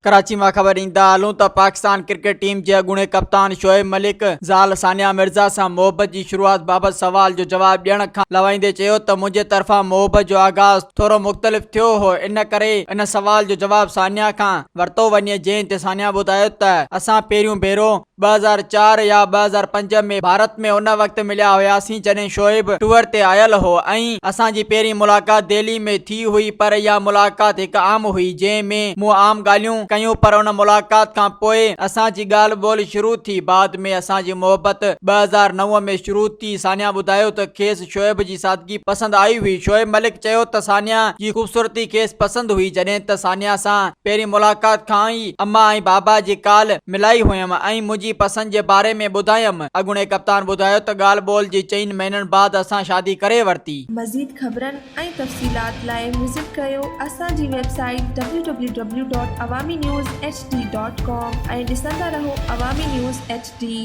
ڪراچي مان خبر ڏيندا هلون ته پاڪستان ڪرڪيٽ ٽيم جي اڳوڻي ڪپتان شعيب ملڪ زال ثانيه مرزا سان محبت جي شروعات بابت سوال جو جواب ڏيڻ کان لوائيندي چيو ته منهنجي طرفان محبت جو آغاز ٿورو مختلف ٿيو هو ان ڪري ان سوال جو جواب ثانيه کان ورتو وڃي جنهن تي ثانيه ٻڌايو ته اسان پهريون ڀيرو 2004 يا 2005 ۾ ڀارت ۾ ان وقت مليا هياسين جڏهن شعيب ٽوئر تي آيل هو ۽ اسان جي پهرين ملاقات دهلي ۾ ٿي هئي پر اها ملاقات هڪ عام هئي جنهن ۾ مون عام ڳالهيون ڪيون پر ان ملاقات کان پوء اسان جي ڳالهه ٻولهه شروع ٿي بعد ۾ اسان جي محبت 2009 ۾ شروع ٿي ثانيه ٻڌايو ته کيس شعيب جي سادگي پسند آئي هئي شعيب ملڪ چيو ته ثانيه جي خوبصورتي کيس پسند هئي جڏهن ته ثانيه سان پهرين ملاقات کان ئي اما ۽ بابا جي ڪال ملائي هيم ۽ منهنجي پسند جي باري ۾ ٻڌايم. اڳوڻي ڪپتان ٻڌايو ته ڳالهه ٻولهه جي چئن مهينن بعد اسان شادي ڪري ورتي. مزيد خبرن ۽ تفصيلات لاء وزٽ ڪريو اسان جي website W W W dot Awami news H D dot com ۽ ڏسندا رهو عوامي نيوز ايڇ ڊي.